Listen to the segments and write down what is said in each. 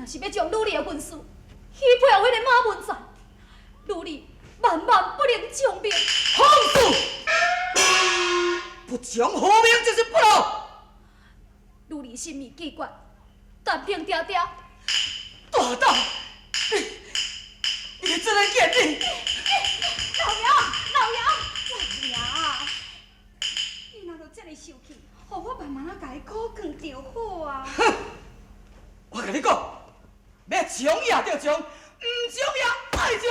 是欲將女兒的婚事許配予彼个馬文才，女兒萬萬不能從命。放肆！不講和命就是不老。女兒心意既決，但憑爹爹。大膽！你這个言語。老爺，老爺，老爺，你若著這麼生氣，予我慢慢仔共伊苦勸就好啊。哼！我共你講，欲將也著將，毋將也愛將。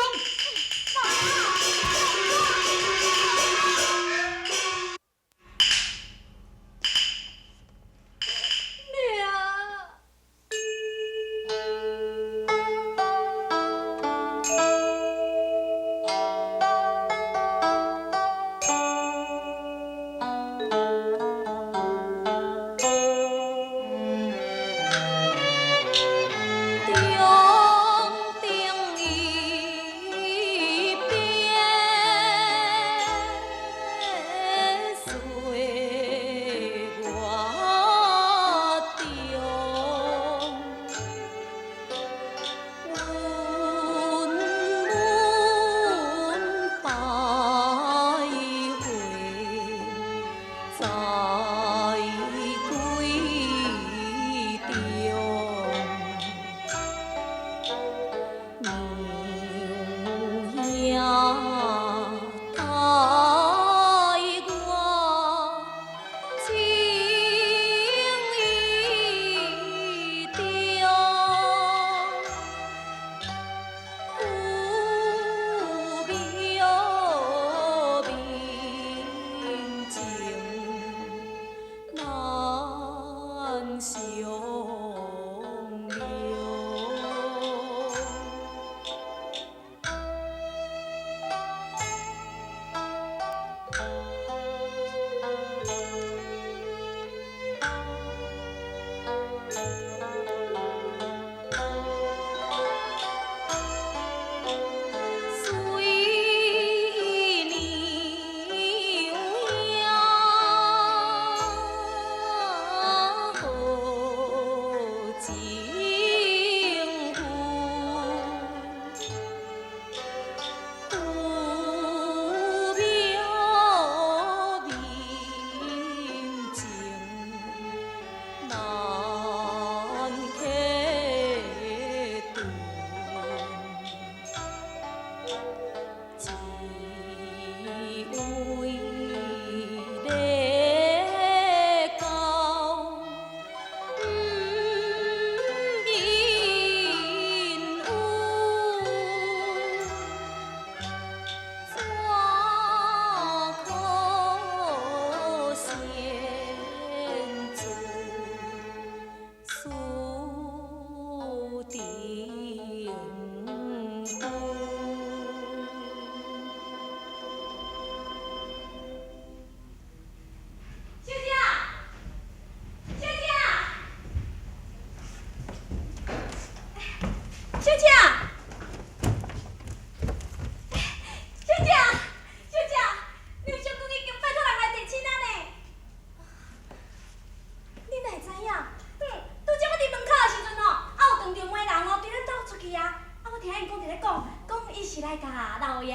老爺。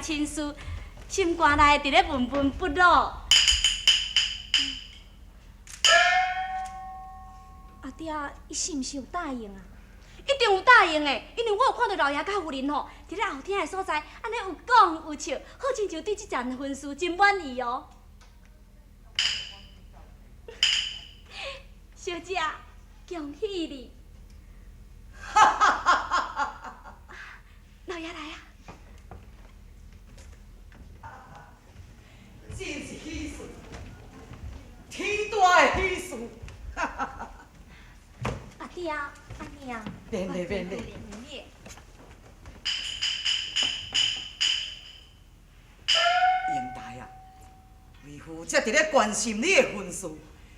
親事，心肝內佇咧悶悶不樂。阿爹，伊是毋是有答應啊？一定有答應的，因為我有看著老爺佮夫人吼，佇咧後廳的所在，按呢有講有笑，好親像對這件婚事真滿意哦。小姐，恭喜你！老爺來啊！真是喜事，天大的喜事！阿爹，阿娘，免禮免禮。英台啊，為父才佇咧關心你的婚事，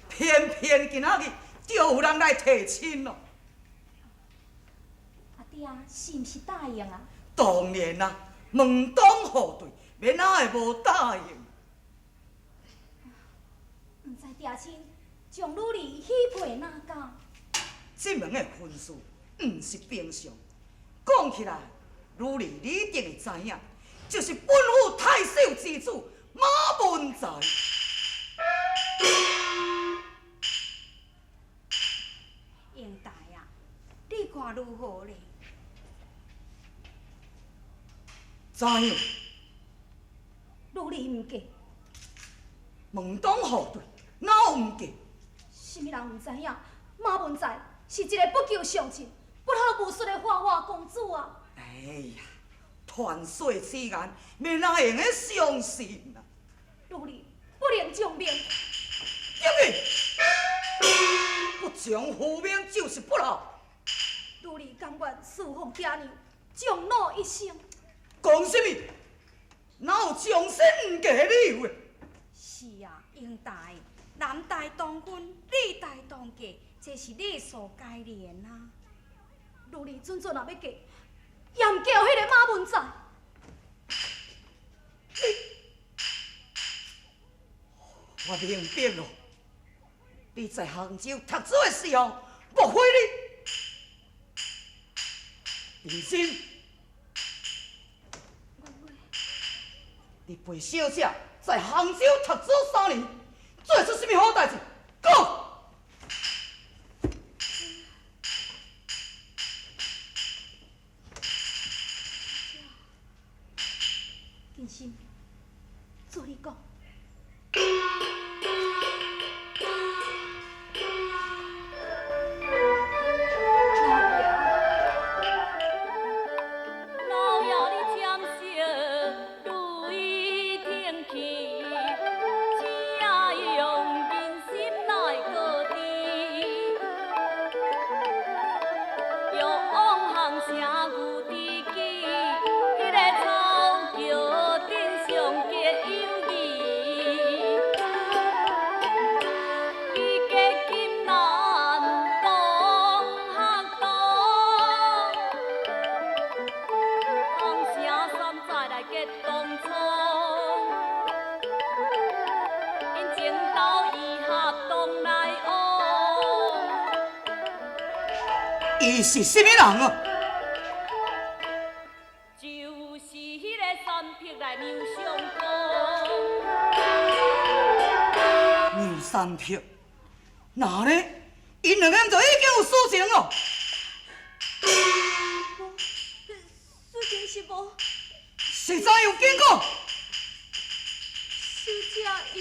偏偏今仔日就有人來提親咯。阿爹，爹是毋是答應啊？當然啦，門當戶對，欲哪會無答應？毋知爹親將女兒許配哪家？這門的婚事毋是平常，講起來，女兒你一定會知影，就是本府太守之子馬文才。英台啊，你看如何咧？怎樣？女兒毋嫁。門當戶對，哪有毋嫁？啥物人毋知影？馬文才是一個不求上進、不學無術的花花公子啊！哎呀，傳說此言，欲哪會用得相信啊？女兒不能從命。什麼？不從父命就是不孝。女兒甘願侍奉爹娘，終老一生。講什麼？哪有終身毋嫁的理由？是啊，英台，男大當婚，女大當嫁，這是理所該然啊。女兒準準若欲嫁，也毋嫁予彼個馬文才。我明白咯，你在杭州讀書的時候，莫非你認真？你陪小姐在杭州讀書3年，做出啥物好代誌？講。金心，做你講。伊是啥物人啊？就是彼个山匹来梁相公。梁山匹，哪呢？𪜶兩个就已經有私情咯。私情是無。實在有經過。小姐伊。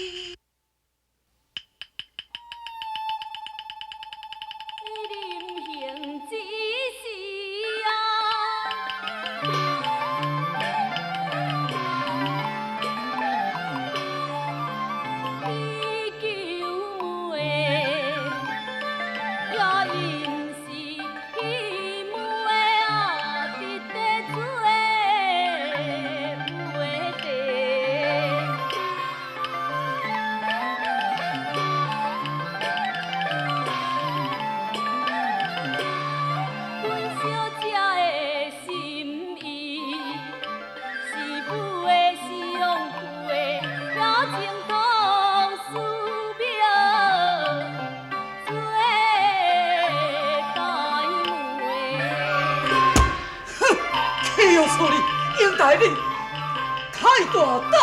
太大胆！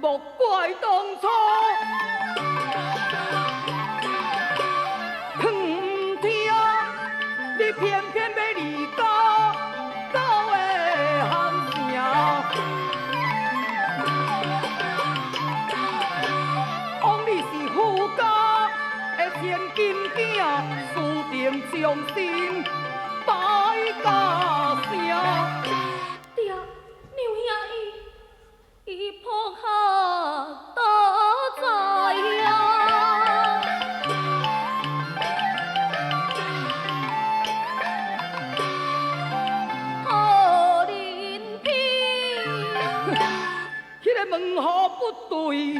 莫怪當初唔聽，你偏偏欲離家到个杭城。枉你是富家的千金囝，注定終身敗家聲。門戶不對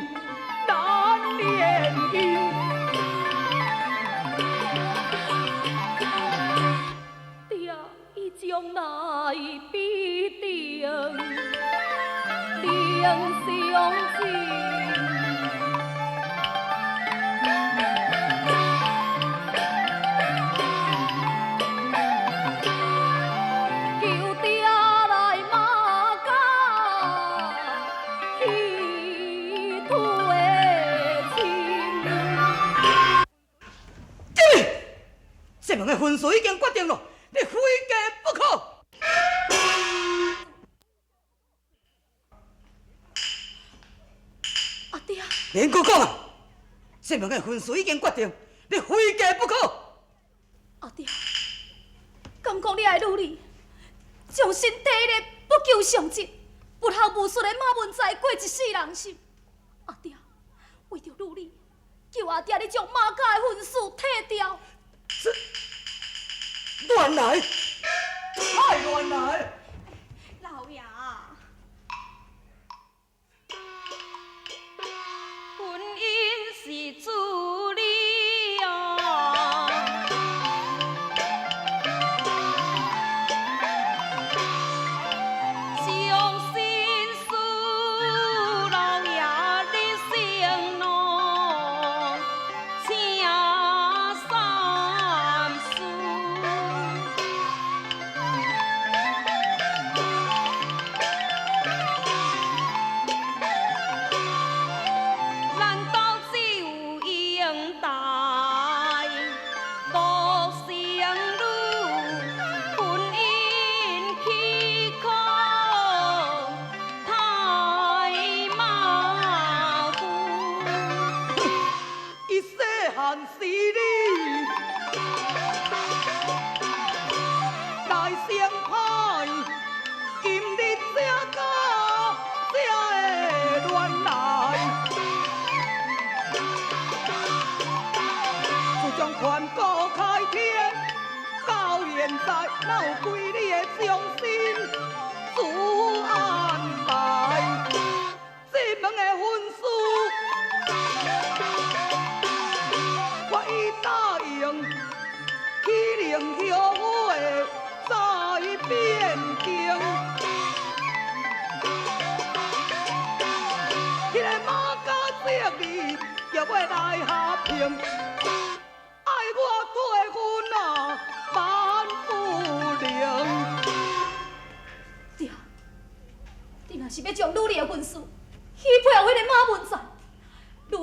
難聯姻，相來比定，能相知。求爹來馬家去退親。這門的婚事已經決定了，你非嫁不可。阿爹，免閣講啊！這門的婚事已經決定，你非嫁不可。阿爹，敢講你愛女兒，將身體力不求上進、不學無術的馬文才過一世人心。阿爹，為著女兒，求阿爹你將馬家的婚事退掉。這亂來，太亂來！老爺，婚姻是主理哦，將心事老爺你承諾，請三思。難道只有英台獨生女，婚姻岂可太馬虎？伊細漢時你來相歹，今日才敢才會亂來。自從盤古開天到現在，哪有幾日的將心自安排？這門的婚事，我已答應，岂能後悔再變更？彼个馬家侄兒叫我來下評，愛我退婚啊，萬不能。爹，你若是欲將女兒的婚事許配予彼个馬文才，女兒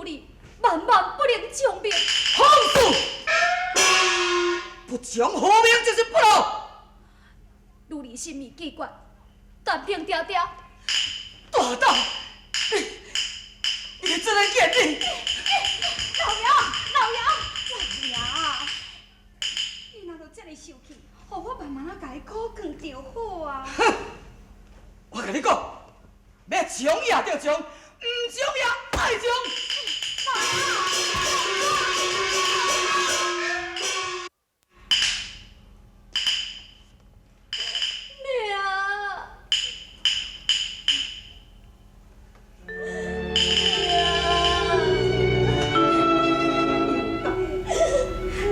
萬萬不能從命。放肆！不講好命就是不老。女兒心意既決，但憑爹爹。大膽！你這個言語！老爺，老爺，老爺，你若都這麼生氣，予我慢慢仔共伊苦勸就好啊。哼！我共你講，欲從也就從，毋從也愛從。娘，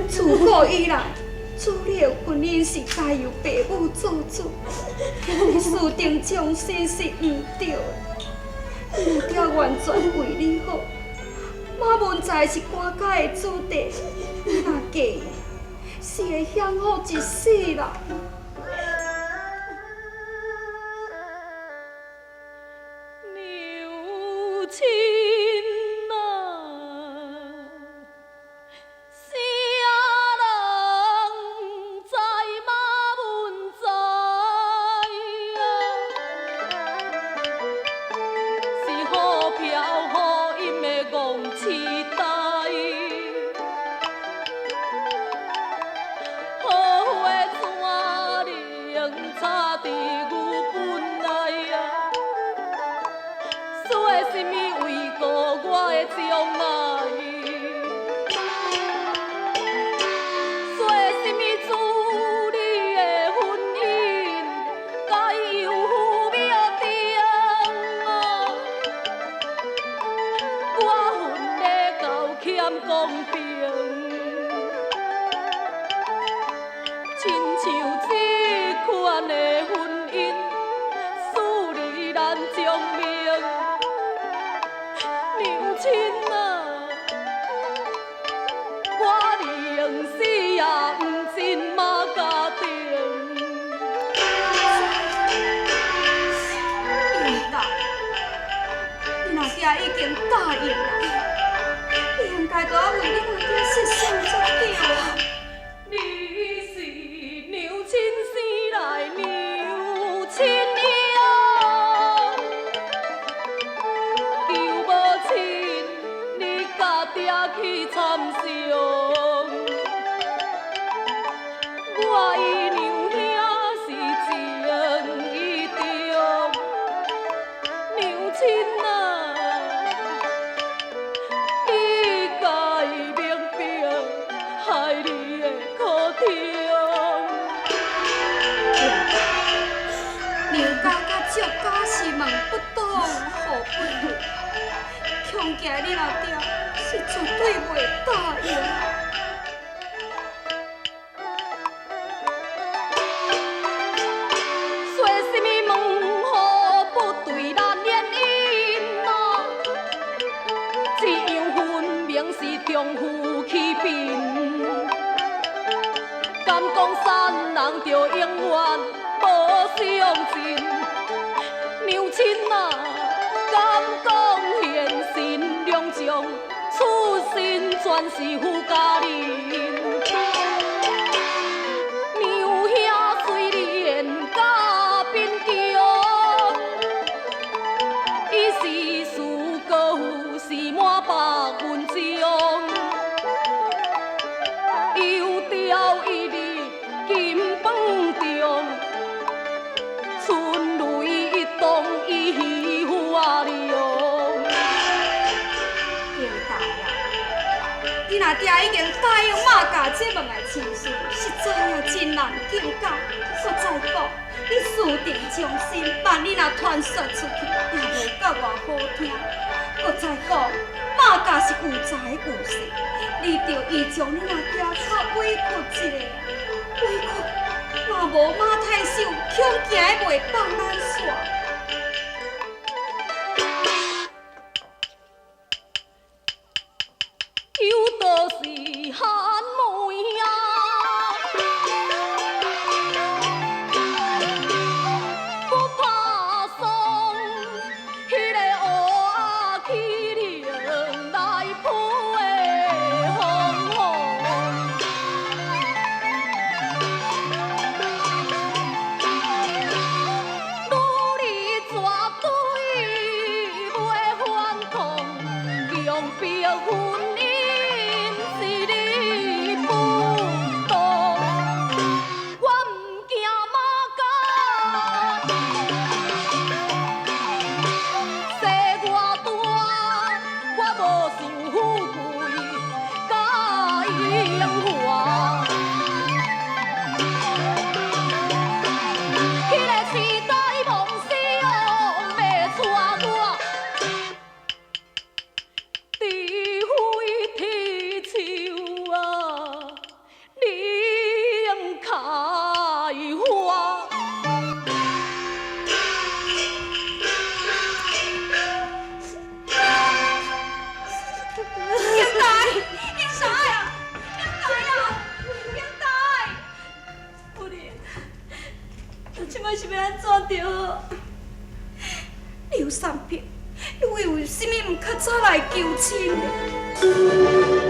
自古以來，子女的婚姻是該由爸母做主，你私定終身是毋對的。母爹完全為你好，馬文才是官家的子弟，你若嫁伊，是會享福一世人。娘親啊，啥人毋知馬文才啊？是好飄好陰的戇痴呆，好花怎能插佇牛粪內啊？说啥物為顧我的將來？說啥物子女的婚姻該由父母定啊？我恨得夠欠公平，像親像這款的婚姻，使你難將命。娘親啊，我寧死也毋進馬家庭。英達，你阿爹已經答應啦，你應該都愛為你阿爹設想才對啊。你是娘親生來娘親養，求無親，你共爹去參詳。我與娘兄是情意重，娘親啊，你該明白，害你的苦衷。娘家佮祝家是門不當戶不對，恐驚你阿爹是絕對袂答應。說什麼門戶不對咱聯姻啊？這樣分明是丈夫欺貧。敢講捒人就永遠無相信？娘親啊，敢講賢臣良將出身全是富家人？娘兄雖然較貧窮，伊是事高是滿腹文章，油條一日金飯中，春雷一動伊發亮。英達啊，你阿爹已經答應馬家這門的親事，實在也真難強講。閣再講，你私定終身，萬一若傳說出去，也無甲偌好聽。閣再講，馬家是有財有勢，你著依將你阿爹較委屈一下，委屈，若無馬太守，恐驚袂放咱煞。有道是寒梅啊，不怕霜，彼个烏仔起靈來吹的風雨。女兒絕對袂反抗，強迫婚姻是你不當，我毋驚馬家生偌大，我無想富貴佮榮華。彼个時代夢想欲帶我，除非鐵樹啊，能開花。英達，英達啊，英達啊，英達！夫人，咱這擺是欲按怎著好？劉三平，你為啥物毋較早來求親呢？